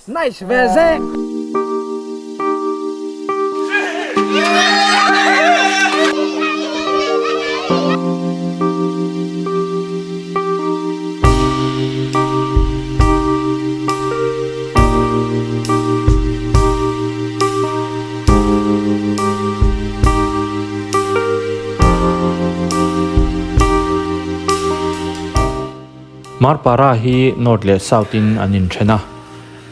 Nice ve zek. Marpara hi North leh South in an inthen a,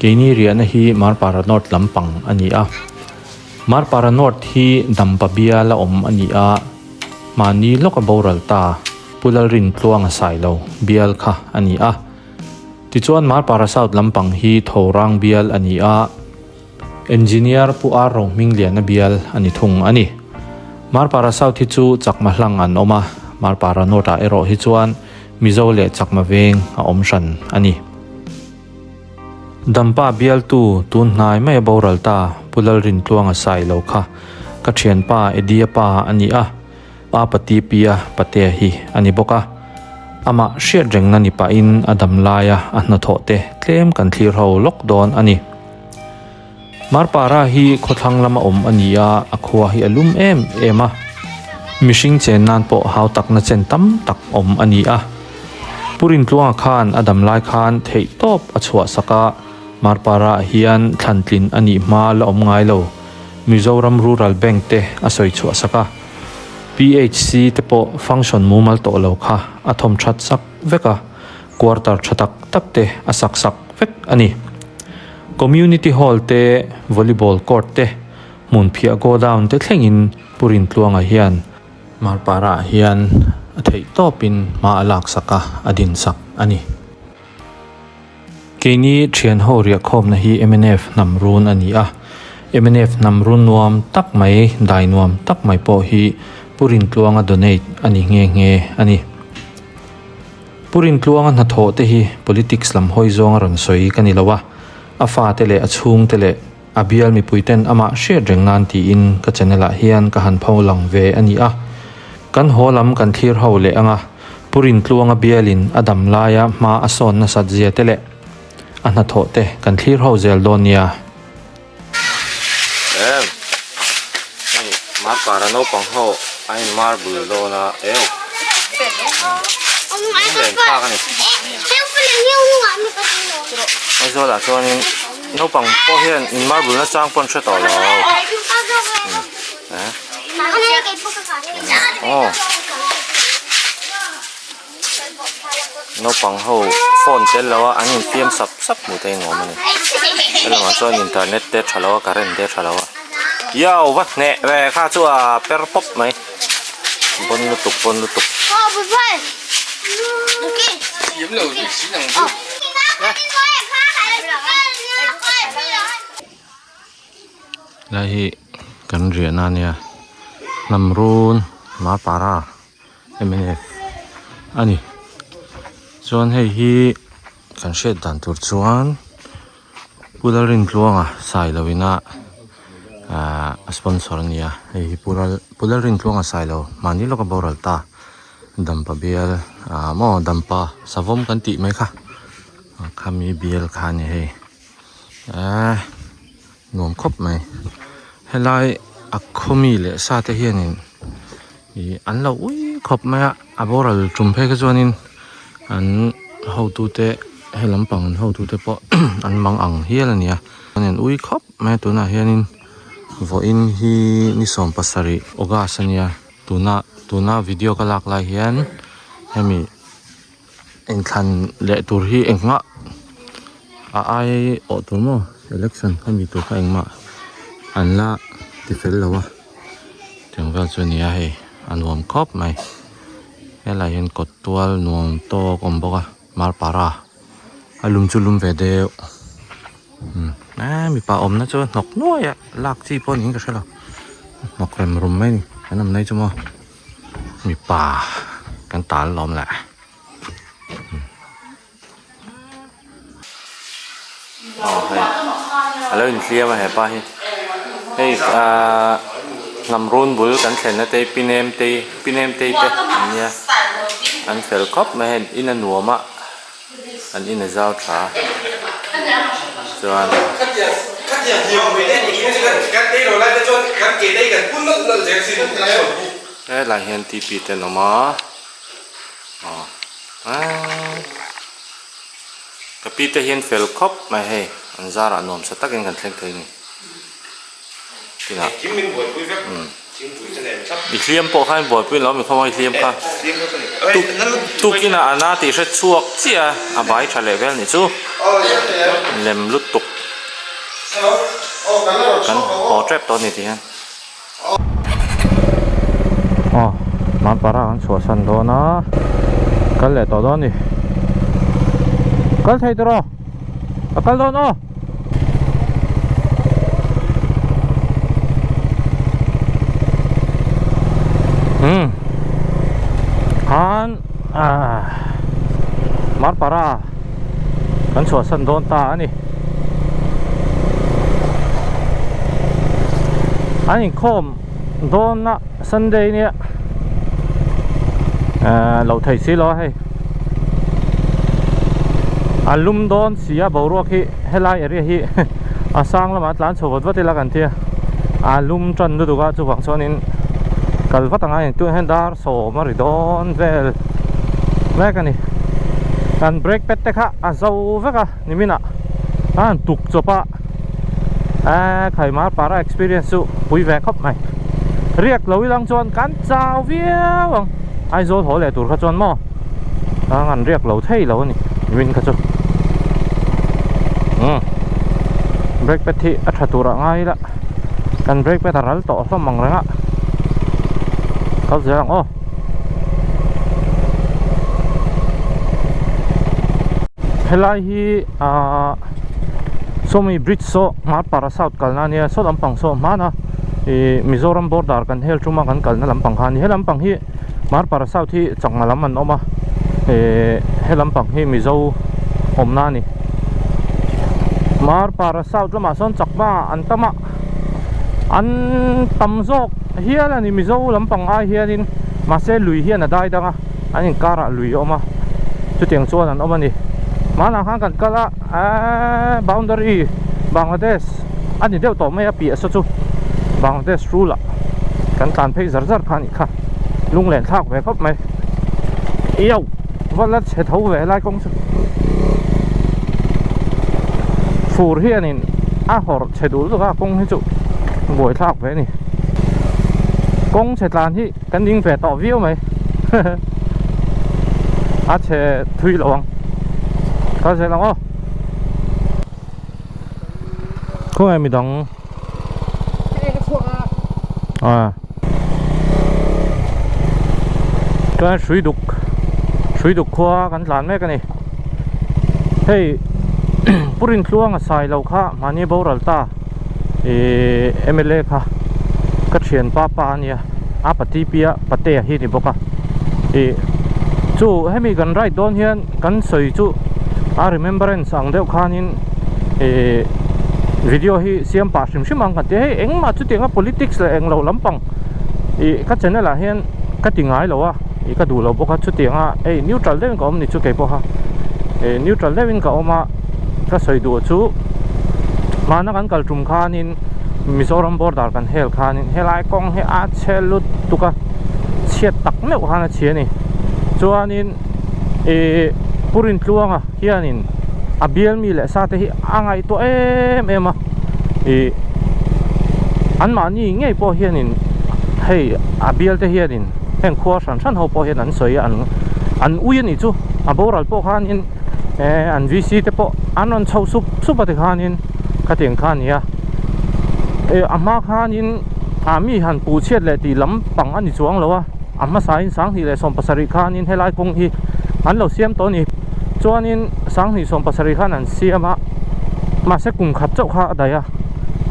keini riahna hi Marpara North lampang a ni a. Marpara North hi Dampa bial a awm a ni a, mahni lawka boral ta Pu Lalrintluanga Sailo bial kha a ni a. Tichuan Marpara South lampang hi Thorang bial a ni a, Engineer Pu Ar Rohmingliana bial a ni thung a ni. Marpara South hi chu Chakma hlang an awm a, Marpara North ah erawh hi chuan Mizo leh Chakma veng a awm hran a ni. Dampa bialtu tun hnai mai a boral ta Pu Lalrintluanga Sailo kha ka thianpa Eddie-a pa a ni a, Pa Pati Pia Patea hi a ni bawk a, amah hriat rengna ni pahin a dam laia a hnathawh te tlem kan thlir ho lawk dawn a ni. Marpara hi khawthlang lama awm a ni a, a khua hi a lum em em a, mihring chen nan pawh hau takna chen tam tak awm a ni a. Pu Rintluanga khan a dam lai khan theih tawp a chhuah sak a, Marpara hian thlantlin a nih hma la awm ngai lo. Mizoram Rural Bank te a sawi chhuah sak a. PHC te pawh function mumal tawh lo kha a thawm that sak vek a, quarter tha tak tak te a sak sak vek a ni. Community Hall te, Volleyball court te, hmunphiah godown te thlengin Pu Rintluanga hian Marpara ah hian a theih tawpin hma a lak sak a, a din sak a ni. Keini thian ho riahkhawmna hi mnf hnam run a ni a, mnf hnam run nuam tak mai, dai nuam tak mai pawh hi Pu Rintluanga donate a ni nghe nghe a ni. Pu Rintluanga hnathawh te hi politics lam hawi zawng a rawn sawi ka ni lo a, a fate leh a chhungte leh A bial mipuiten amah hriat reng nan tiin ka channel ah hian ka han pho lang ve a ni a. Kan haw lam kan thlir ho leh ang a, Pu Rintluanga bialin a dam laia hma a sawn nasat zia te leh a hnathawh te kan thlir ho zel dawn nia. Em hei marpara naupang ho a in marble dawn a eu lunglen thlak a ni Aizawl ah chuanin Naupang pawh hian in marble na chang pawn hre tawh lo aw naupang ho phone tel lo a an infiam sap sap hmuh te hi nuam a ni helamah chuan internet te tha lo a current te tha lo a yo va hneh ve kha chu a per pawp mai bawn lutuk bawn lutuk. Lai hi kan riahna ania Hnamrun Mapara mnf a ni chuan hei hi kan hriat dan tur chuan Pu Lalrintluanga Sailo ina ahh a sponsor a ni a hei hi Pu Lalrintluanga Sailo mahni lawka boral ta. Dampa bial ah maw dampa savawm kan tih mai kha khami bial kha a ni hei eee nuam khawp mai helai a khawmi leh sa te hianin ih an lo ui khawp mai a a boral tum phei kha chuanin an hotute he lampang an hotute pawh an mang ang hial a ni a an ui khawp mai a tunah hianin vawiin hi ni 17 August a nia. Tuna tuna video ka lak lai hian hemi inthlan leh tur hi engmah a ai awh tur maw election hemi tur kha engmah an la ti fel lo a tiang vel chu a ni a hei a nuam khawp mai helai hian kawt tual nuam tawk a awm bawk a marpara a lum chu lum ve deuh eee mipa awmna chu hnawk nuai a lak chi pawh niin ka hre lo hnawk rem rum mai a ni kan awm nai chu maw mipa kan tal lawm le aw hei a lo inhliam a hepa hi hei ahh hnam run bul kan thlenna te pinem te pinem te te an nia an fel khawp mai a hei in a nuam a. An in a zau tha a. Chuan. Helai hian TP te an awm a. Aw aaa ka pi te hian fel khawp mai hei an zarah nuam sa takin kan thleng thei a ni. Tinah i hliam pawh khan buaipui lo mi khawm a i hliam kha tuk tukin ah ana tih hre chhuak chiah a a bai tha leh vel nih chu lem lutuk kan haw tep tawh a ni tih hian. Aw Mapara kan chhuahsan dawn a kal leh tawh dawn a ni kal thei tawh rawh a kal dawn aw. Umm khan ah Marpara kan chhuahsan dawn ta a ni an inkhawm dawn a Sunday nia eh loh theih si lo a hei a lum dawn si a boruak hi helai area hi a sang lamah tlan chho vat vat ila kan tia a lum tan lutuk a chuvang chuanin kal vat angai ang tunah hian dar sawm a ri dawn vel mek a ni kan brake pad te kha a zo vek a niminah a han tuk chawp a eee khaimar para experience chu pui ve khawp mai riak lo ilang chuan kan chau viau ang Aizawl haw leh tur kha chuan maw ang an riak lo thei lo a ni nimin kha chu umm brake pad hi a tha tur ah ngai ila kan brake pad a ral tawh hlawm ang reng a kal zel ang aw. Helai hi ahh sawmi bridge saw Marpara south kalna ania saw lampang saw hmana ih Mizoram border kan hel tuma kan kalna lampang kha a ni he lampang hi Marpara south hi chakma lam an awm a ih he lampang hi Mizo awmna a ni Marpara south lamah sawn chakma an tam a an tam zawk hial a ni Mizo lampang ai hianin mahse lui hian a dai dang a. An inkarah lui a awm a, chutiang chuan an awm a ni. Hmanah khan kan kal a, eeee boundary Bangladesh a ni deuh tawh mai a piah saw chu Bangladesh rule ah kan tlan phei zar zar kha a nih kha, lunglen thlak ve khawp mai. Ioh! Va la chhe tho ve helai kawng chu. Fur hianin a hawrh chhe duh lutuk a kawng hi chu buaithlak ve a ni. Kawng chhe tlan hi. Kan ding ve tawh viau mai a chhe thui lo ang kal zel ang aw khawnge midang a chuan hrui duk hrui duk khua kan tlan mek a ni hei pu Rintluanga sai lo kha mahni boral ta ih M_L_A kha ka thianpa pa a nia. a pati pia patea hi a ni bawk a ih chu hemi kan ride dawn hian kan sawi chu a remembrance ang deuh khanin ih video hi siam pah hrim hrim ang kan ti a hei engmah chutianga politics leh englo lampang ih ka channel ah hian ka ti ngai lo a ih ka duh lo bawk a chutianga hei neutral deuhin ka awm ni chu kei pawha ih neutral deuhin ka awm a ka sawi duh chu hmana kan kal tum khanin. Mizoram border kan hel khanin helai kawng hi a chhe lutuk a chhiat tak meuh khan a chhi a ni chuanin ih Pu Rintluanga hianin a bial mi leh sa te hi a ngaihtuah em em a ih anmahni ngei pawh hianin hei a bial te hianin heng khua hran hran ho pawh hian an sawi a an an ui a nih chu a boral pawh khanin eh an V_C te pawh an rawn chho sup sup a tikhanin khatiang kha a ni a eh a hma khanin ah mi han puh chhiat leh tih lampang a ni chuang lo a a hmasain sanghnih leh sawmpasarih khanin helai kawng hi an lo siam tawh a ni chuanin sanghnih sawmpasarih khan an siam a mahse kum khat chauh kha a daih a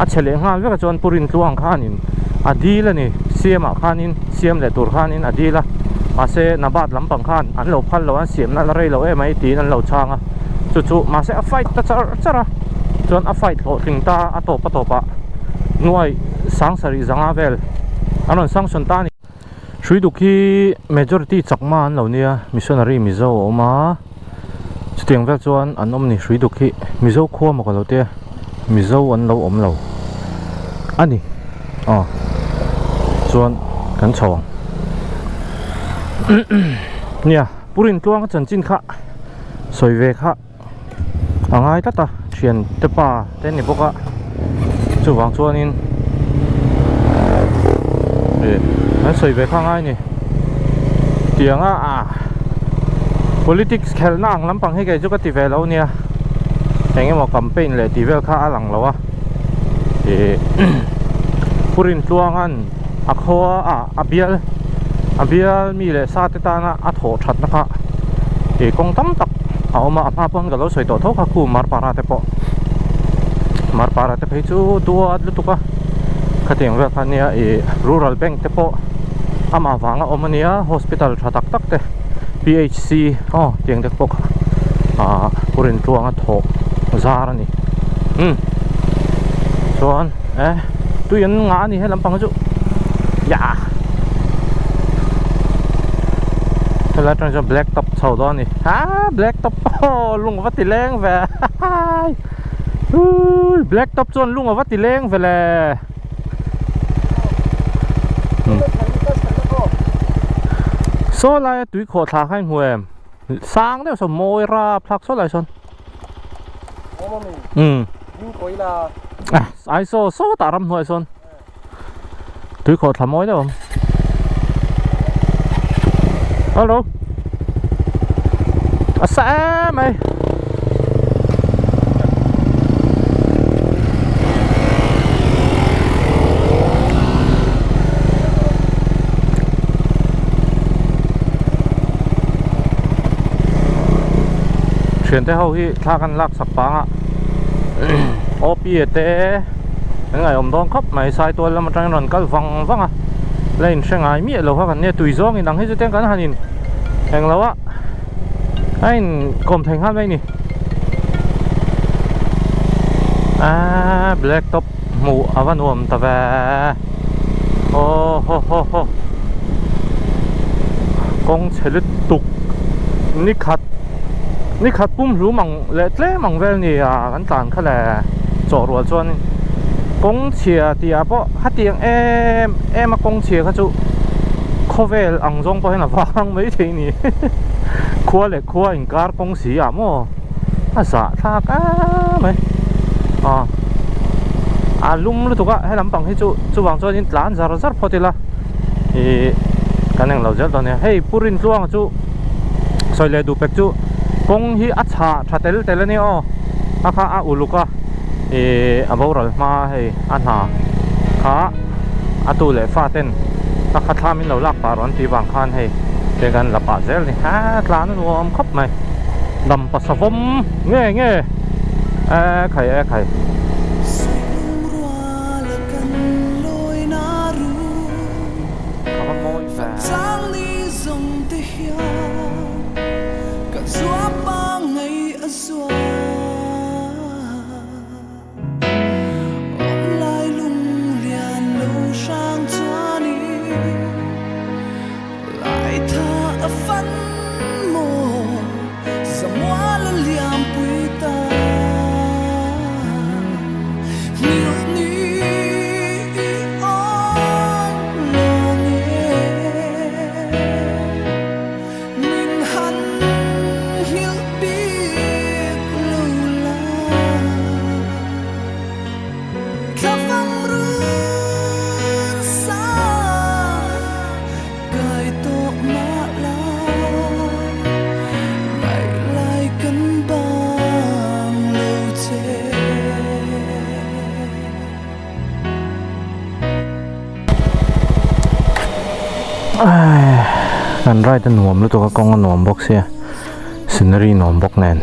a chhe leh nghal vek a chuan pu Rintluang khanin a dil a ni siamah khanin siam leh tur khanin a dil a mahse Nabat lampang khan an lo phal lo a an siamna la rei lo em mai tiin an lo chhang a chu chu mahse a fight ta char char a chuan a fight hlawhtling ta a tawp a tawp ah nuai sang sarih zanga vel an rawn sanction ta a ni. Hrui duk hi majority chakma an lo nia missionary mizo a awm a chutiang vel chuan an awm ni hrui duk hi mizo khua maw ka lo tia. Mizo an lo awm lo a ni aw chuan kan chho ang nia Pu Rintluanga chanchin kha sawi ve kha a ngai tlat a thian te pa te ni bawk a chuvang chuanin ih an sawi ve kha a ngai a ni tiang a ah politics khelhna ang lampang hi kei chu ka ti ve lo nia eng emaw campaign leh tih vel kha a lang lo a ih Pu Rintluanga'n a khua ah a bial a bial mi leh sa te tana a thawh thatna kha ih kawng tam tak a awm a a hma pawn ka lo sawi tawh tho kha khu marpara te pawh marpara te phei chu duat lutuk a khatiang vel kha nia ih rural bank te pawh amah vanga awm a nia hospital tha tak tak te P H C aw tiang te pawh kha ah Pu Rintluanga thawh zar a ni umm chuan eh tui an ngah a ni he lampang chu yah helai atang chuan black top chho dawn a ni haa black top aw lung a va ti leng ve hahaii ui black top chuan lung a va ti leng ve le saw laia tui khawh thla kha i hmu em sang deuh sawn mawi rap thlak saw lai sawn umm ai saw sawtah ramhnuai sawn. Tui khawh thla mawi deuh ang. Hello. A sa em mai. Thiante ho hi thla kan lak sak pang a. OP te an ngaihawm dawn khawp mai Saitual lam atangin rawn kal vang vang a la in hre ngai miah lo kha kan nia tui zawng in ang hi chu tiang kan han in englo a a in kawm thei nghal mai ni aaa black top hmuh a va nuam ta ve aw haw haw haw kawng chhe lutuk ni khat ni khat pum hlum ang leh tlem ang vel ni a kan tlan kha le chawh rual chuan kawng chhia tih ah pawh hetiang em em a kawng chhia kha chu khawvel ang zawng pawh hian a vang mai thei a ni khua leh khua inkar kawng si ah maw a zah thlak em mai aw a lum lutuk a he lampang hi chu chuvang chuanin tlan zar zar phawt ila ih kan englo zel dawn nia hei Pu Rintluanga chu sawi leh duh pek chu kawng hi a chhah tha tel tel a nia aw a kha a uluk a ih a boral hma hei a hna kha a tu leh fa ten a kha thlam in lo lak pah rawn tih vang khan hei te kan la pah zel a ni ha tlan a nuam khawp mai dam pasa vawm nge nge e khai e khai. Kan ride a nuam lutuk a kawng a nuam bawk sia scenery nuam bawk nen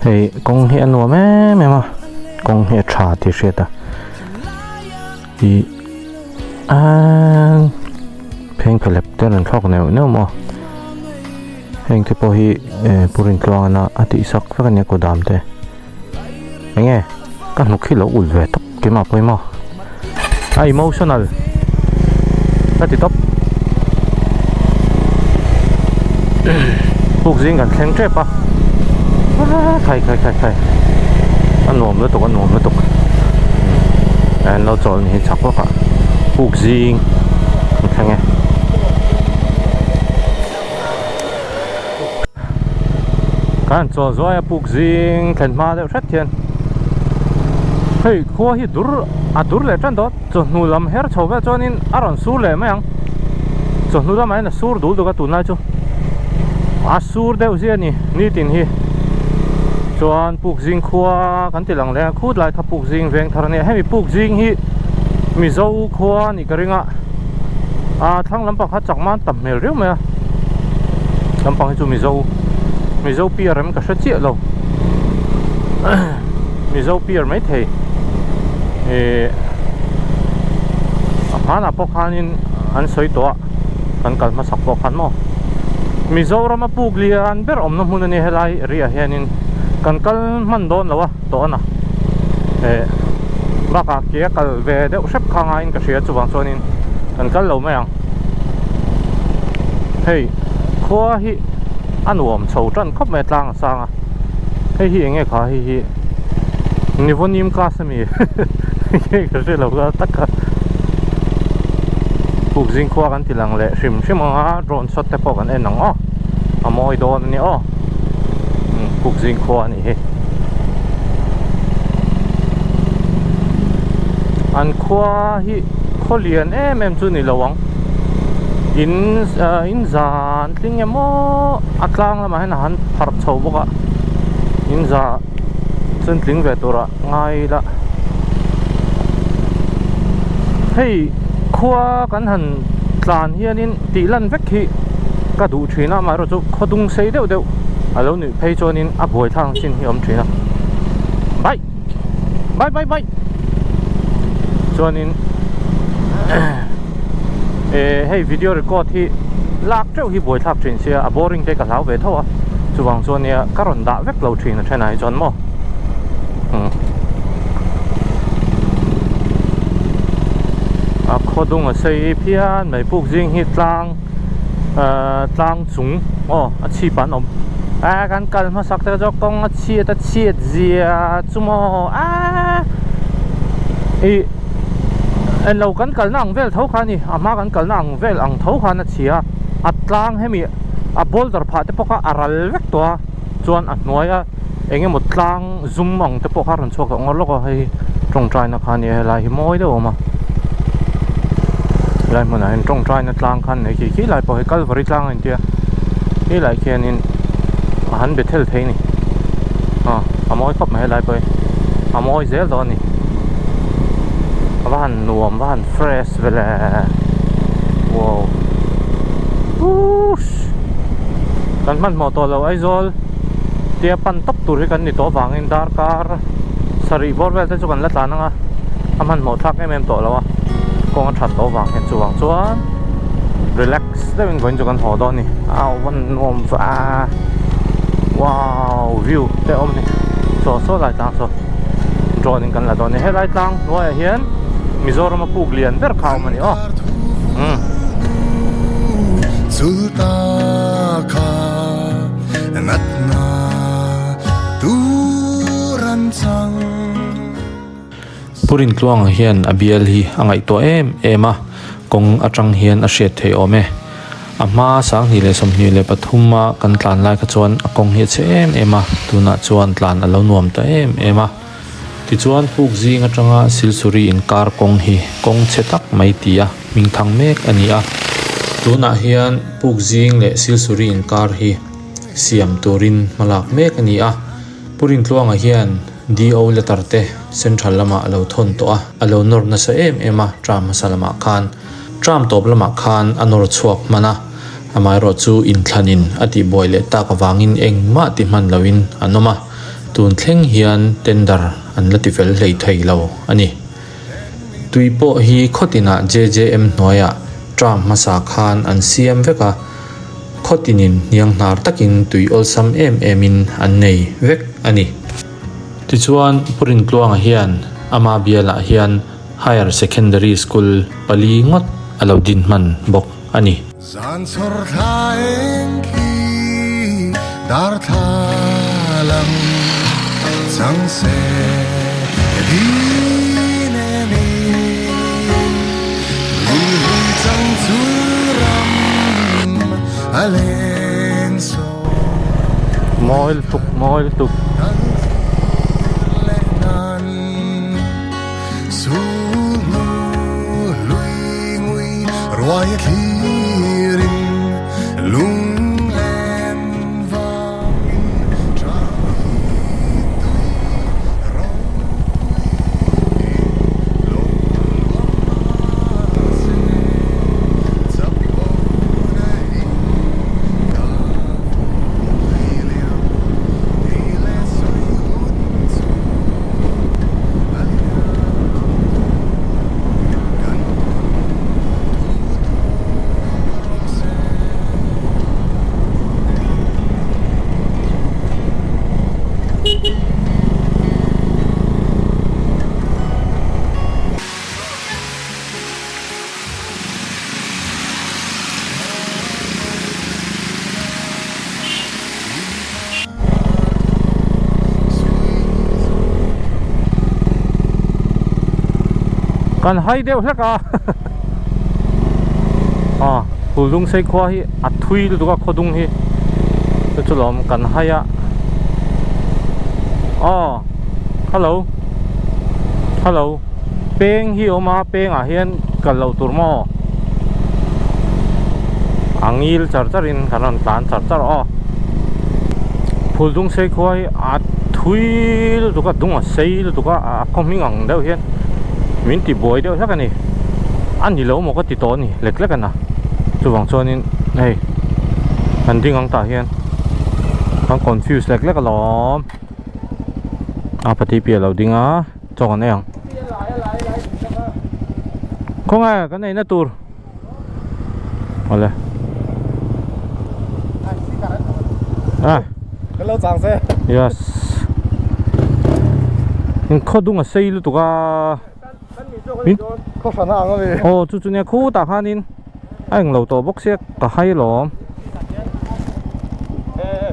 hei kawng hi a nuam em em a kawng hi a tha tih hriat a ih aaa phengphehlep te rawn thlawk neuh neuh maw heng te pawh hi eh pu Rintluangana a tih sak vek a nia kudam te eng nge ka hnuk hi lo ulh ve tawp keimah pawimawh a emotional ka ti tawp puk zing kan thleng tep a khai khai khai khai a nuam lutuk a nuam lutuk. An lo chawl ni hi chak vak a puk zing an thleng e. Kan han chawl zuai a puk zing thlen hma deuh hret hian hei khua hi dur a dur leh tan dawn chawhnu lam her chho vel chuanin a rawn sur leh mai ang chawhnu lamah hian a sur dul duk a tunlai chu a sur deuh zia a ni nitin hi chuan puk zing khua kan ti lang leh a khut lai kha puk zing veng thar a nia hemi puk zing hi Mizo khua a nih ka ring a ah thlang lampang kha chak man tam hmel riau mai a lampang hi chu Mizo Mizo piar em ka hre chiah lo Mizo piar maithei ih a hmanah pawh khanin an sawi tawh a kan kal hmasak pawh khan maw Mizorama puk lian ber awmna hmun a nia helai area hianin kan kal hman dawn lo a tawh a na eh bakah ke a kal ve deuh hrep kha ngaiin ka hria chuvang chuanin kan kal lo mai ang hei khua hi a nuam chho tan khawp mai a tlang a sang a hei hi eng nge kha hei hi nivonim class ami nge ka hre lo ka tak a pukzing khua kan ti lang leh hrim hrim ang a drone shot te pawh kan en ang aw a mawi dawn a ni aw pukzing khua a nih hi an khua hi khaw lian em em chu ni lo ang in in zan tling emaw a tlang lamah hian a han pharh chho bawk a in za chuan tling ve tur ah ngai ila hei khua kan han tlan hianin tih lan vek hi ka duh thin a amaherawhchu khaw dung sei deuh deuh a lo nuih phei chuanin a buaithlak chin hi a awm thin a bye bye bye bye chuanin eh hei video record hi lak teuh hi buaithlak thin sia a boring te ka hlau ve tho a chuvang chuan nia ka rawn dah vek lo thin a thenah hi chuan maw umm a khaw dung a sei phian mai puk zing hi tlang ahh tlang chung aw a chhip ah an awm a kan kal hmasak te chu kawng a chhiat a chhiat zia chu maw aaa ih englo kan kalna ang vel tho kha a ni a hma kan kalna ang vel ang tho khan a chhia a tlang hemi a boulder phah te pawh kha a ral vek tawh a chuan a hnuaia eng emaw tlang zum ang te pawh kha a rawn chhuak tawh ngawt lawk a hei tawngtaina kha a nia helai hi mawi deuh a awm a helai hmunah hian tawngtaina tlang kha an nei khi khi lai pawh hi kalvari tlang a intia helai khianin a han be thel thei a ni aw a mawi khawp mai helai pawh hi a mawi zel dawn a ni a va han nuam va han fresh ve le wow whoosh kan hmanhmawh tawh lo Aizawl tia pan tawp tur hi kan ni tawh avangin darkar sarih bawr vel te chu kan la tlan ang a a hmanhmawh thlak em em tawh lo a kawng a that tawh avang hian chuvang chuan relax deuhin vawiin chu kan haw dawn a ni au van nuam va wow view te a awm a ni saw saw lai tlang saw drone in kan la dawn a ni helai tlang hnuaiah hian Mizoram a puk lian ber kha a awm a ni aw umm. Pu Rintluanga hian a bial hi a ngaihtuah em em a, kawng atang hian a hriat theih awm e. A hma 2023 a kan tlan lai kha chuan a kawng hi a chhe em em a, tunah chuan tlan a lo nuam ta em em a. Tichuan puk zing atanga Silsuri inkar kawng hi kawng chhe tak mai tia hming thang mek a ni a. Tunah hian puk zing leh Silsuri inkar hi siam turin hmalak mek a ni a. Pu Rintluanga hian DO letter te Central lamah a lo thawn tawh a, a lo nawr nasa em em a term hmasa lamah khan. Term tawp lamah khan a nawr chhuak hman a, amaherawhchu inthlanin a tihbuai leh tak avangin engmah ti hman loin an awm a. Tun thleng hian tender an la ti fel hlei thei lo a ni. Tui pawh hi khawtinah JJM hnuaiah term hmasa khan an siam vek a, khawtinin hniang hnar takin tui awlsam em emin an nei vek a ni. Tichuan, Pu Rintluanga hian ama bialah hian Higher Secondary School pali ngawt a lo din hman bawk a ni. Zan chhawr thla eng khi darthla lang chang se ka din em in. A len sawn Mawi lutuk, mawi lutuk. Kan thlir leh nan sulhnu lui ngui ruai a thlirin lunglen vangin tha tui ropui in lo luang mahse chapona in ka vui liam ti leh sawi hun chu a liam tawh kan tawn thu thawn rawh se. Kan hai deuh hlek a aw Phuldung sei khua hi a thui lutuk a khawdung hi chu chu lawm kan hai a aw hello hello peng hi a awm a pengah hian kal loh tur maw a ngil char char in kan rawn tlan char char aw Phuldung sei khua hi a thui lutuk a dung a sei lutuk a a khaw hming ang deuh hian min ti buai deuh hlek a ni a ni lo maw ka ti tawh a ni lek lek a na chuvang chuanin hei kan ding ang tah hian kan confuse lek lek alawm a pati pi a lo ding a chaw kan ei ang khawnge kan eina tur awle ah kan lo chang se yes in khaw dung a sei lutuk a khaw hran a ang ami aw chu chu nia khutah khanin a englo tawh bawk sia ka hai lawm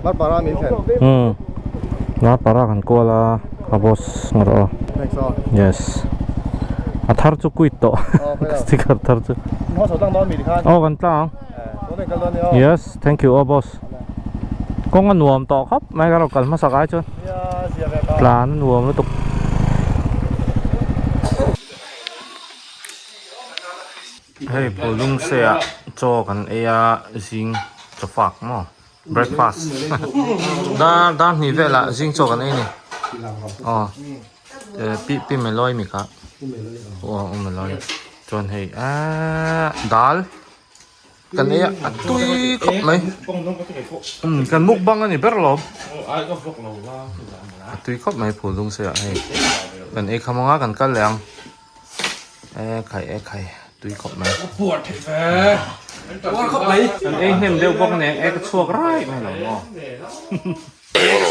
Marpara min thlen umm Marpara kan kual a ka boss ngawrh aw Thanks aw yes a thar chu quit tawh sticker thar chu aw kan tlang ang yes thank you aw boss kawng a nuam tawh khawp mai ka lo kal hmasak ai chuan tlan a nuam lutuk. Hei Pulung se ah chaw kan ei a zing chaw fak maw breakfast dar dar hnih velah zing chaw kan ei a ni aw pi pi melawi mi kha aw u melawi chuan hei ahh dal kan ei a a tui khawp mai umm kan mukbang a ni ber alawm a tui khawp mai Pulung se ah hei kan ei kham anga kan kal leh ang. E khai e khai tui khawp mai puar theih ve puar khawp mai kan ei hnem deuh bawk nen e ka chhuak rai mai lo maw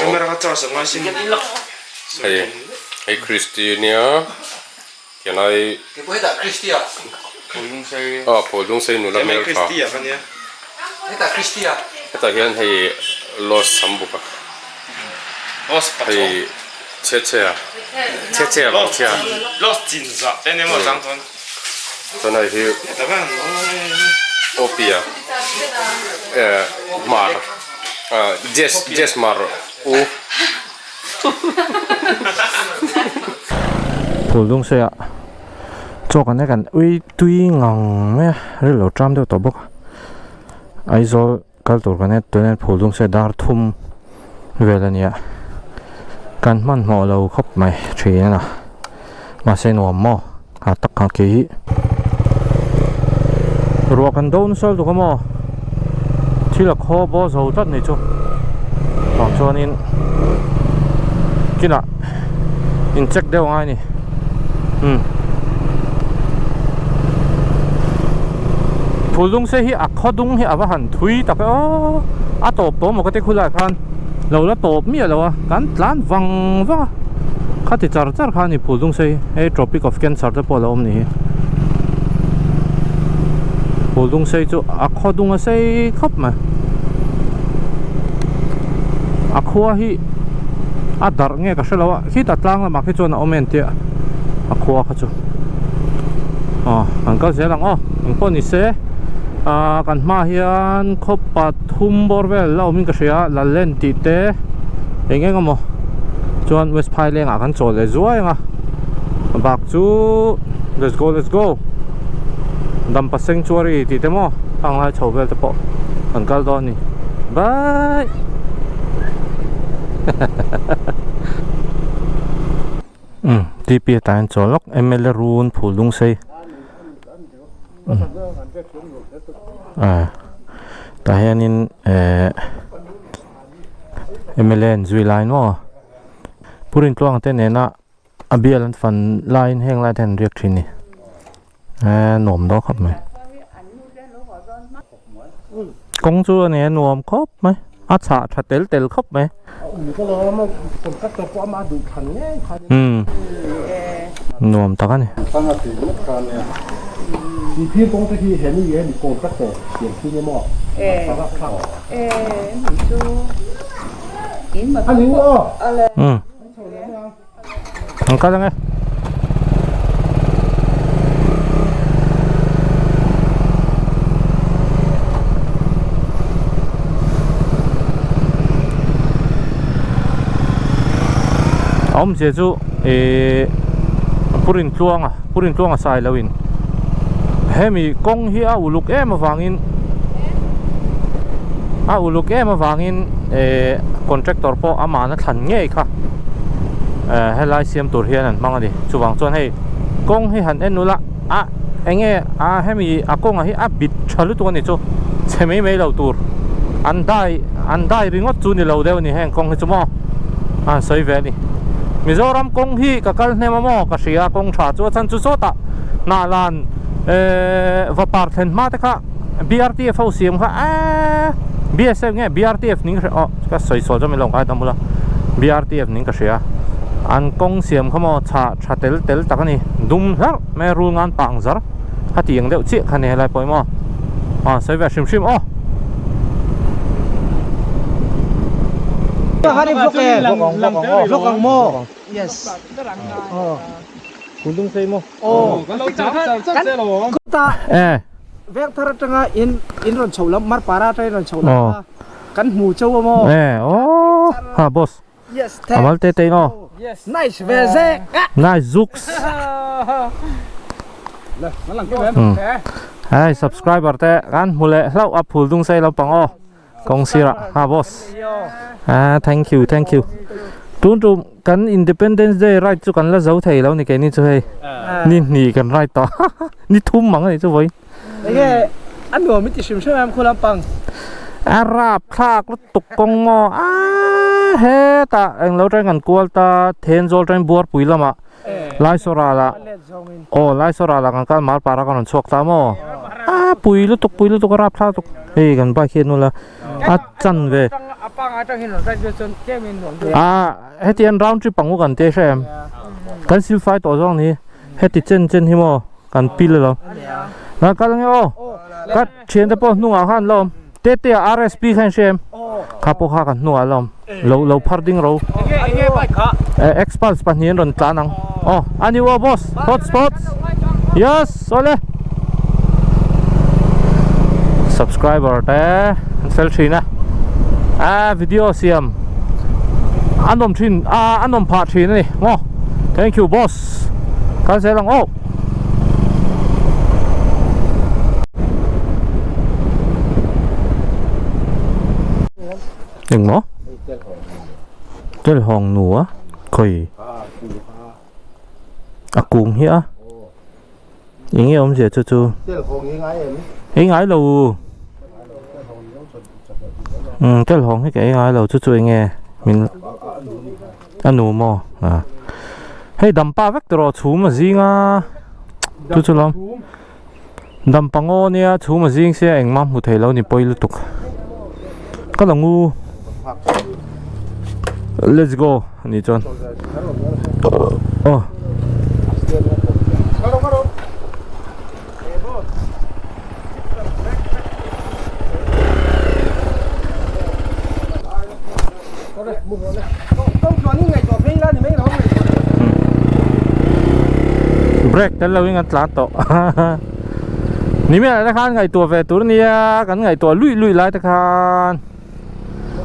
camera ka charge angai sin hei hei christy nia tianai keipawh hetah christy a aw phuldungsei nula hmel tha hetah christy a hetah hian hei lost sambuk a hei chhe chhe a chhe chhe a vang chhia chuan hei hi awpi a eh hmar ah jess jess hmar u. Phuldung sawiah chaw kan kan ui tui ngang mai a ril lo tram deuh tawh bawk a Aizawl. Kal tur kan en tun hian phul dung se dar thum vel a nia kan hmanhmawh lo khawp mai thin a mahse nuam maw ha tak kha khi hi ruah kan do nasa lutuk a maw thil a khaw baw zo tlat ni chu vang chuanin kinah in check deuh angai a ni umm phul dung se hi a khaw dung hi a va han thui tak e aw a tawp tawh maw ka ti khulai khan lo la tawp miah lo a kan tlan vang vang a khati char char kha a ni phul dung se hi hei tropic of cancer te pawh a lo awm ni hi phul dung sei chu a khaw dung a sei khawp mai a khua hi a darh nge ka hre lo a khitah tlang lamah khi chuan a awm en tia a khua kha chu aw kan kal zel ang aw engpawh ni se. Ah kan hmaah hian khaw pathum bawr vel la awmin ka hria Lallen tih te eng eng emaw chuan West Phaileng ah kan chawl leh zuai ang a bak chu let's go let's go Dampa Sanctuary tih te maw a ngai chho vel te pawh kan kal dawn a ni bye umm T P atah hian chawl lawk M L A run phul dung sei ah tah hianin ehh M L A an zui lai maw Pu Rintluanga te nena a bial an fan laiin heng lai te an riak thin a ni ehh nuam dawn khawp mai kawng chu a nia nuam khawp mai a chhah tha tel tel khawp mai umm nuam tak a ni. Umm an kal ang e. A awmzia chu ihh Purin tluanga Purin tluanga sai lo in hemi kawng hi a uluk em avangin a uluk em avangin ehh contractor pawh amahna thlan ngei kha eh helai siam tur hian an hmang a ni chuvang chuan hei kawng hi han en ula a enge a hemi a kawngah hi a bit tha lutuk a ni chu chhe mai mai lo tur an dai an dai ringawt chu ni lo deuh a ni heng kawng hi chu maw a han sawi ve a ni Mizoram kawng hi ka kal hnem a maw ka hria kawng tha chu a chhan chu sawtah hnah lan ehh vapar thlen hma te kha BRTF ho siam kha eeee BSF nge BRTF ning ka hria aw ka sawi sawi chu min lo ngai tam ula BRTF ning ka hria an kawng siam kha maw chhah tha tel tel tak a ni dum hlarh mai a rul ngan pang zar kha tih ang deuh chiah kha ni helai pawh hi maw a sawi ve hrim hrim aw. Veng thar atanga in in rawn chho lam Marpara atanga in rawn chho lam kha kan hmu chauh a maw? Eh oh ha boss. Yes Amal te te aw. Yes nice ve zek. Nice zuks. Hei subscriber te kan hmu leh hlauh a phul dung sei lampang aw. Kawng sirah ha boss. Ah thank you thank you. Tun tum kan Independence Day ride chu kan la zo thei lo ni keini chu hei. Ni hnih kan ride tawh. Ni thum mang a ni chu vawiin. Enge a nuam i ti hrim hrim em khu lampang. A rap thlak lutuk kawng maw a hetah englo tang kan kual ta Thenzawl tang Buarpui lamah Laisoral ah aw Laisoral ah kan kal Marpara kan rawn chhuak ta maw a pui lutuk pui lutuk a rap thlak lutuk hei kan bike hi a nula a chan ve a heti hian round trip ang u kan tia hre em kan silfai tawh zawng ni heti chen chen hi maw kan pil alo a kal ange aw ka thian te pawh hnungah khan la awm Tete ah RSP kha in hria em kha pawh kha kan hnungah la awm lo lo phar ding ro eh Xpulse pahnih an rawn tlan ang aw a ni aw boss hot spot yes awle subscriber te an fel thin a a video siam a nawm thin a a nawm phah thin a ni maw thank you boss kal zel ang aw. Engmaw? Tel hawng nu a khawi a kung hi a eng nge awmzia chu chu ei ngai lo umm tel hawng hi ka ei ngai lo chu chu eng nge min a nu maw a hei dampa vek tawh rawh chhum a zing a chu chu lawm dampa ngaw nia chhum a zing sia engmah hmu thei lo ni pawi lutuk ka la ngu let's go ani chuan aw. Brake tel lo in an tlan tawh. Nimel te khan ngaihtuah ve tur nia kan ngaihtuah luih luih lai te khan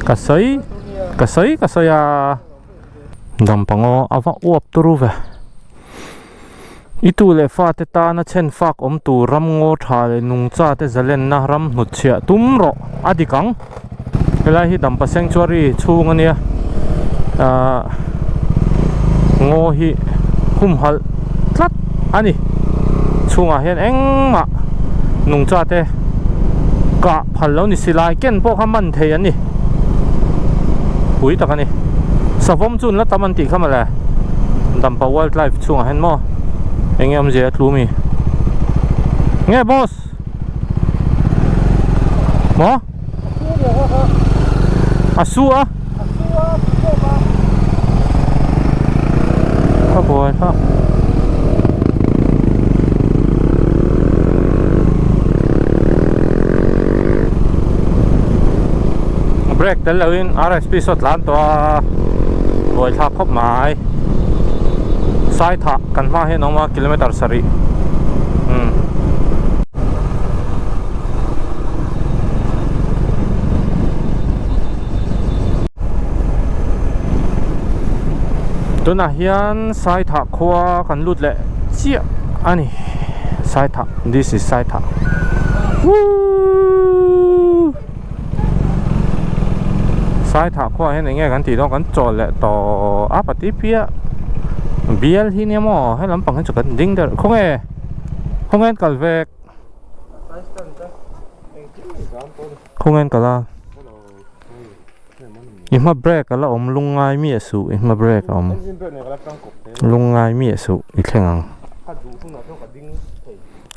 ka sawi ka sawi ka sawi a dampangaw a va uap turu ve i tu leh fate tana chhen fak awm tur ramngaw tha leh nungcha te zalenna ram hnutchhiah tum rawh a dik ang helai hi dampa sanctuary chhung ania ahh ngaw hi humhalh tlat a ni chhungah hian engmah nungcha te kah phal lo ni silai ken pawh kha man thei an ni pui tak a ni savawm chu an la tam an tih kha mawle dampa wildlife chhungah hian maw eng nge awmzia a tlu mi nge boss maw a su a ka buai kha brake tel lo in RSP saw tlan tawh a buai thlak khawp mai sai thah kan hma hian a awm a kilometer sarih umm. Tunah hian Saithah khua kan lut leh chiah a ni Saithah this is Saithah Woo Saithah khua hian enge kan tih dawn kan chawl leh tawh a pati piah bial hi nia maw he lampang hi chu kan ding der khawnge khawnge an kal vek khawnge an kal a. I hma brake a la awm lungngai miah suh i hma brake a awm lungngai miah suh i thleng ang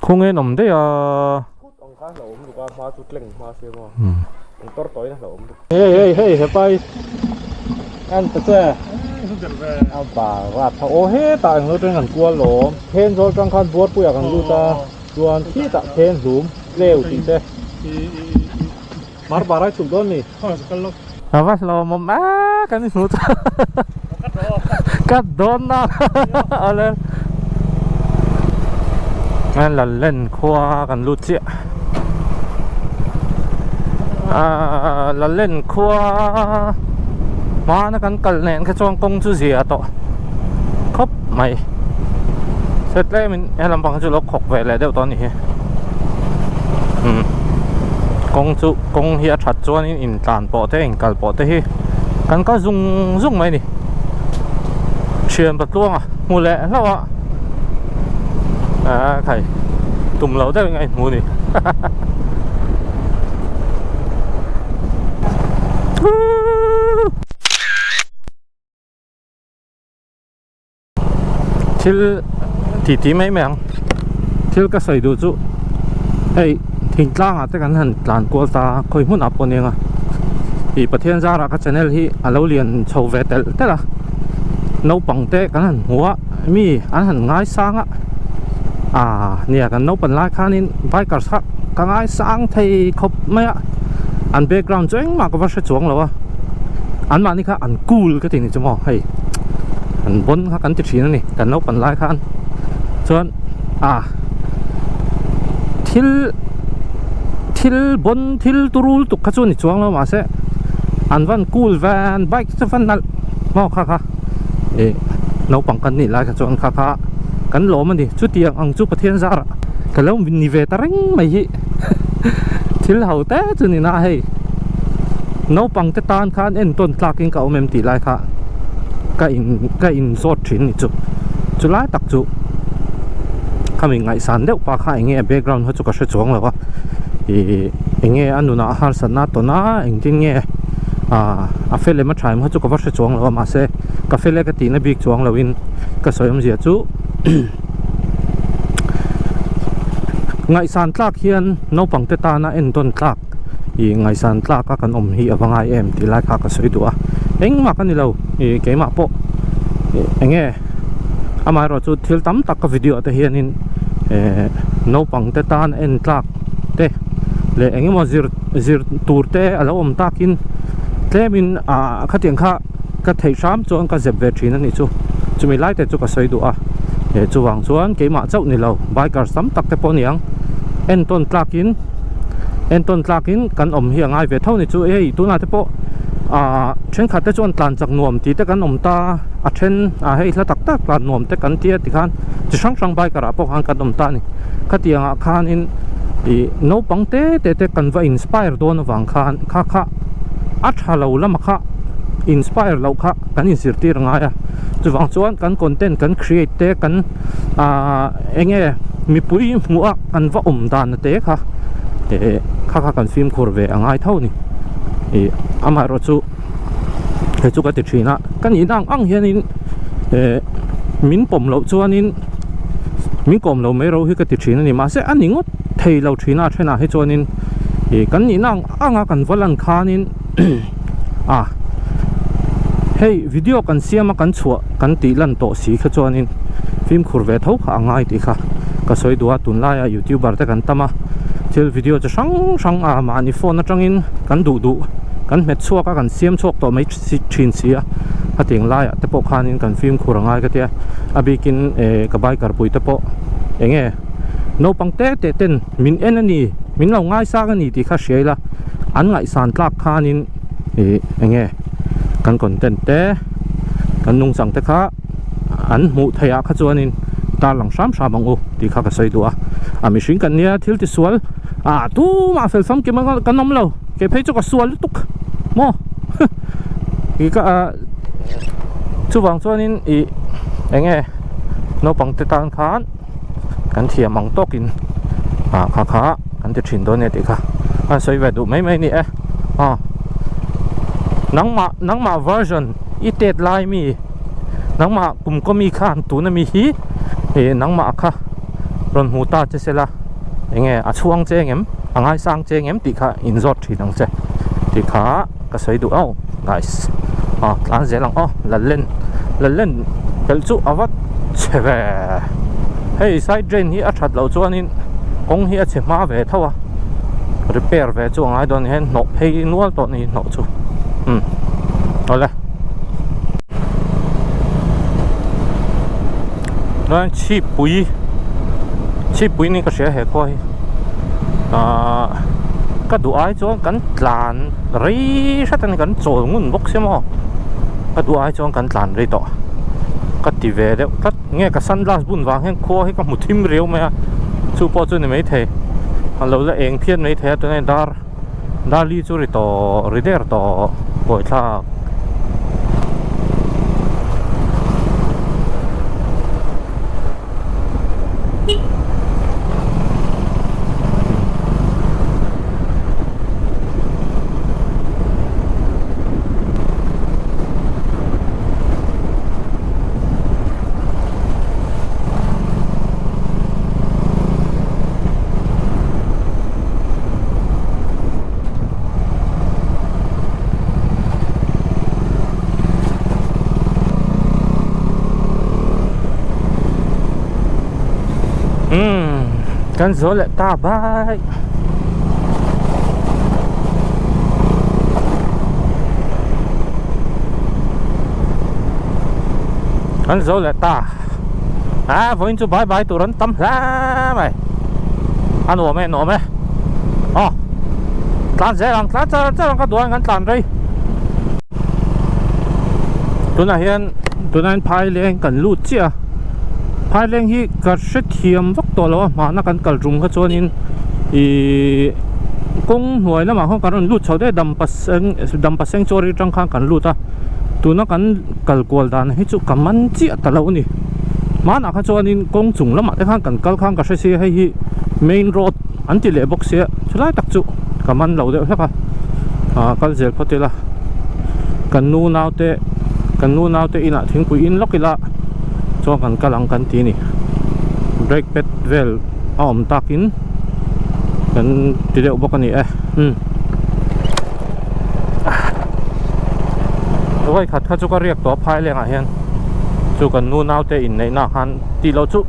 khawnge an awm daih a hei hei hei hepai an ta che a bar a aw hetah englo teng an kual lawm thenzawl tang khan buarpuiah kan lut a chuan khitah then hlum tleu tih te. Mar bar ai chhuk dawn ni. A va hlawmawm a kan inhmuh chu cut dawn na ale Lallen khua kan lut chiah ah Lallen khua hmana kan kal nen kha chuan kawng chu zia tawh khawp mai se tlem in he lampang hi chu lo khawk ve leh deuh tawh a ni hi umm kawng chu kawng hi a that chuanin intlan pawh te inkal pawh te hi kan kal zung zung mai a ni thian patluanga hmu leh hlauh a ah khai tum loh deuhin a inhmu a ni Thil ti ti mai mai ang thil ka sawi duh chu hei thingtlang ah te kan han tlan kual ta a khawi hmun ah pawh aniang a ih Pathian zar ah ka channel hi a lo lian chho ve telh telh a naupang te kan han hmu a mi an han ngaisang a ah nia kan naupan lai khanin bikers kha ka ngaisang thei khawp mai a an background chu engmah ka va hre chuang lo a anmahni kha an cool ka ti ni chu maw hei an bawn kha kan ti thin a ni kan naupan lai khan chuan ah thil thil bawn thil turul tuk kha chu a ni chuang lo mahse an van cool ve an bike chu van nalh maw kha kha ih naupang kan nih lai kha chuan kha kha kan lawm a ni chutiang ang chu Pathian zarah ka lo ni ve ta reng mai hi thil ho te chu ni na hei naupang te tan khan entawn tlak in ka awm em tih lai kha ka in ka in zawt thin ni chu chu lai tak chu khami ngaihsan deuh pa kha eng nge a background kha chu ka hre chuang lo a ih eng nge a nunah harsatna a tawn a engtin nge ah a fel em a tha em kha chu ka va hre chuang lo a mahse ka fel e ka tihna bik chuang lo in ka sawi awmzia chu. Ngaihsan tlak hian naupang te tana entawn tlak ih ngaihsan tlak a kan awm hi a va ngai em tih lai kha ka sawi duh a engmah ka ni lo ih keimah pawh ih eng nge amaherawh chu thil tam tak ka video ah te hianin eh naupang te tan en tlak te leh eng emaw zir zir tur te a lo awm takin tlemin ah khatiang kha ka theih hram chuan ka zep ve thin a nih chu chumi lai te chu ka sawi duh a eh chuvang chuan keimah chauh ni lo bikers tam tak te pawh a ni ang. entawn tlakin entawn tlakin kan awm hi a ngai ve tho ni chu hei tunah te pawh ah thenkhat te chuan tlan chak nuam tih te kan awm ta a then ah hei hla tak tak tlan nuam te kan tia tikhan chi hrang hrang biker ah pawh khan kan awm ta a ni khatiang ah khanin ih naupang te te te kan va inspire dawn avang khan kha kha a tha lo lama kha inspire loh kha kan inzirtir a ngai a chuvang chuan kan content kan create te kan ah eng nge mipui hmuh a kan va awm dan te kha eh kha kha kan fimkhur ve a ngai tho a ni ih amaherawh chu hei chu ka ti thin a ka nihna ang ang hianin eh min pawm loh chuanin min kawm lo mai ro hi ka ti thin a ni mahse a ni ngawt thei lo thin a a thenah hi chuanin ih kan nihna ang ang a kan va lan khanin a hei video kan siam a kan chhuah kan tih lan tawh si kha chuanin fimkhur ve tho kha a ngai tih kha ka sawi duh a tunlaia youtuber te kan tam a thil video chi hrang hrang a mahni phone atangin kan duh duh kan hmet chhuak a kan siam chhuak tawh mai thin si a a tiang laiah te pawh khanin kan fimkhur a ngai ka tia a bikin eh ka biker pui te pawh eng nge naupang te te ten min en a ni min lo ngaisang a ni tih kha hria ila an ngaihsan tlak khanin ih eng nge kan content te kan nungchang te kha an hmuh theih ah kha chuanin tarlang hram hram ang u tih kha ka sawi duh a a mihring kan nia thil ti sual ah tumah fel famkim anga kan awm lo kei phei chu ka sual lutuk maw ih ka ah chuvang chuanin ih eng nge naupang te tan khan kan thiam ang tawkin ah kha kha kan ti thin dawn nia tih kha a sawi ve duh mai mai a ni e aw nangmah nangmah version i tet lai mi nangmah kum kaw mi khan tuna mi hi ih nangmah kha rawn hmu ta che sela eng nge a chhuang che engem a ngaisang che engem tih kha in zawt thin ang che tih kha ka sawi duh auh guys aw tlan zel ang aw lallen lallen pelh chu a va chhe ve hei side drain hi a that loh chuanin kawng hi a chhe hma ve tho a repair ve chu a ngai dawn hian hnawh phei nual tawh ni hnawh chu umm awle chuan chhipui chhipui ni ka hria he khua hi ahh ka duh ai chuan kan tlan rei hret a ni kan chawl ngun bawk sia maw ka duh ai chuan kan tlan rei tawh ka ti ve deuh tlat nge ka sunglass bun vang hian khua hi ka hmu thim riau mai a chu pawh chu ni maithei a lo la eng phian maithei a tunah dar Dali chu ri tawh ri der tawh buaithlak. Umm kan zo leh ta bai kan zo leh ta a vawiin chu bye bye tur an tam hle mai a nuam e nuam e aw tlan zel ang tlan char char ang ka duh ang kan tlan rei tunah hian tunah hian phaileng kan lut chiah a phaileng hi ka hrethiam vak tawh lo a hmana kan kal tum kha chuanin ihh kawng hnuai lamah khawn kan rawn lut chho daih a dampa seng dampa seng chu atang khan kan lut a tuna kan kal kual dan hi chu ka man chiah ta lo a ni hmanah kha chuanin kawng chung lamah te khan kan kal khan ka hre sia hei hi main road an ti leh bawk sia chulai tak chu ka man lo deuh hlek a ah kal zel phawt ila kan nu naute kan nu naute inah thingpui in lawk ila chuan kan kal ang kan ti a ni brake pad vel a awm takin kan ti deuh bawk a ni e umm. Vawi khat kha chu ka riak tawh a phai lengah hian chu kan nu naute inneih na khan tih loh chu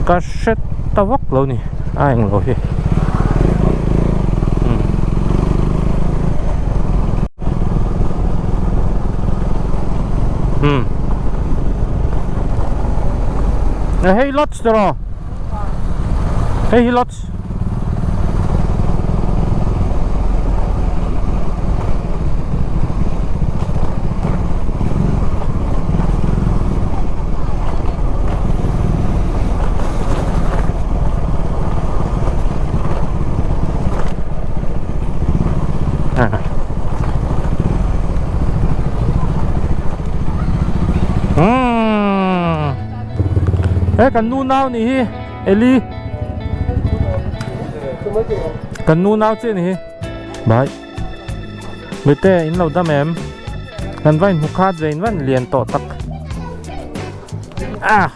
ka hre ta vak lo ni a englo hi umm hei lodge tiraw hei hi lodge. He kan nu nau nih hi Eli kan nu nau chiah nih hi Bye Mite in lo dam em kan va inhmu khat ve in va in lian tawh tak ah.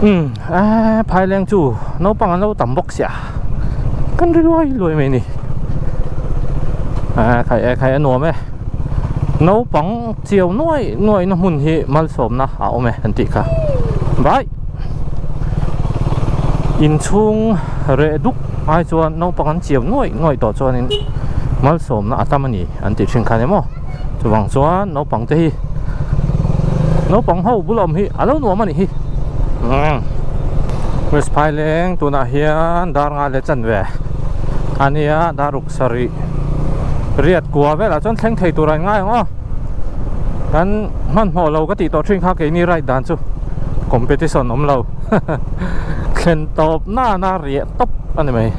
Umm a phaileng chu naupang an lo tam bawk sia kan ri luai luai mai a ni a khai e khai a nuam e naupang chiau nuai nuai na hmun hi malsawmna a awm e an tih kha vai inchhung reh duk ai chuan naupang an chiau nuai nuai tawh chuanin malsawmna a tam a ni an tih thin kha ni maw chuvang chuan naupang te hi naupang ho bul awm hi a lo nuam a nih hi West Phaileng tunah hian dar nga leh chanve a nia dar ruk sarih riat kua velah chuan thleng thei tur a in ngai ang aw kan hmanhmawh lo ka tih tawh thin kha keini ride dan chu competition awm lo thlen tawp nana riah tawp a ni mai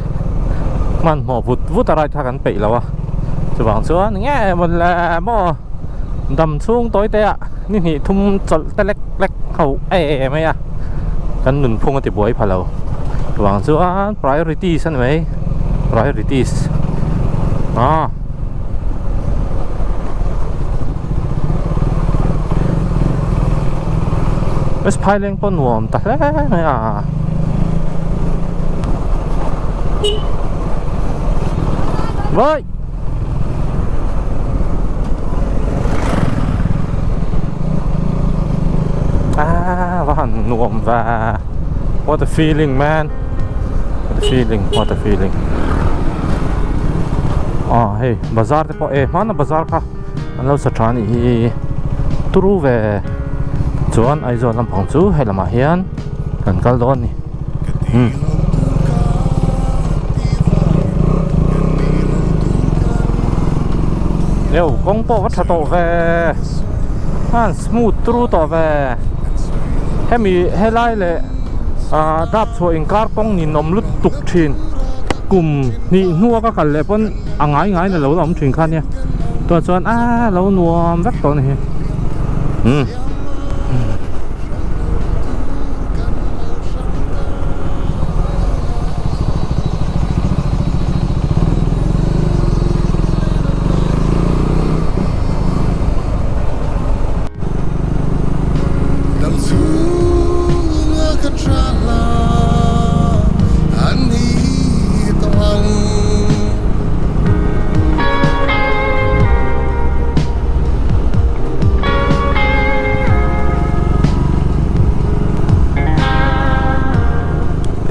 hmanhmawh vut vut a ride kha kan peih lo a chuvang chuan nge maw le maw dam chhung tawi te ah ni hnih thum chawlh te lek lek ho em mai a kan nunphung a ti buai pha lo chuvang chuan priorities a ni mai priorities ah. West Phaileng pawh nuam ta hle mai a Vai Ah va han nuam va What a feeling man What a feeling what a feeling Ah hei bazar te pawh e hmana bazar kha an lo sa tha a nih hi turu ve chuan Aizawl lampang chu hei lamah hian kan kal dawn a ni umm. Eo kawng pawh va tha tawh ve a smooth turu tawh ve hemi helai leh ah dap chhuah inkar kawng ninawm lutuk thin kum hnih hnua ka kal leh pawn a ngai ngai na lo la awm thin kha nia tunah chuan a lo nuam vek tawh a ni hi umm.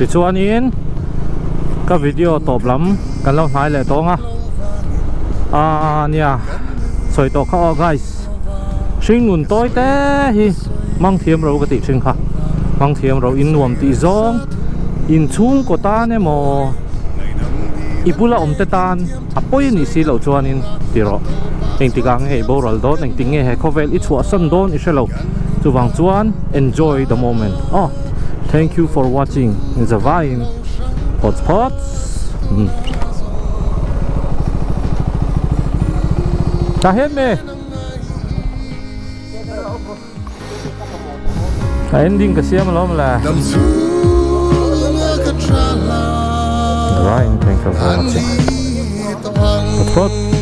Tichuanin ka video tawp lam kan lo hnai leh tawng a ah nia sawi tawh kha aw guys hringnun tawi te hi mang thiam ro ka tih thin kha mang thiam ro in nuam tih zawng inchhungkaw tan emaw i bula awm te tan a pawi a nih si loh chuanin ti rawh engtikah nge i boral dawn engtik nge he khawvel i chhuahsan dawn i hre lo chuvang chuan enjoy the moment aw thank you for watching zavaiin phawt phawt umm ta hem e. A ending ka siam alawm le. Right, thank you very much. Phawt phawt.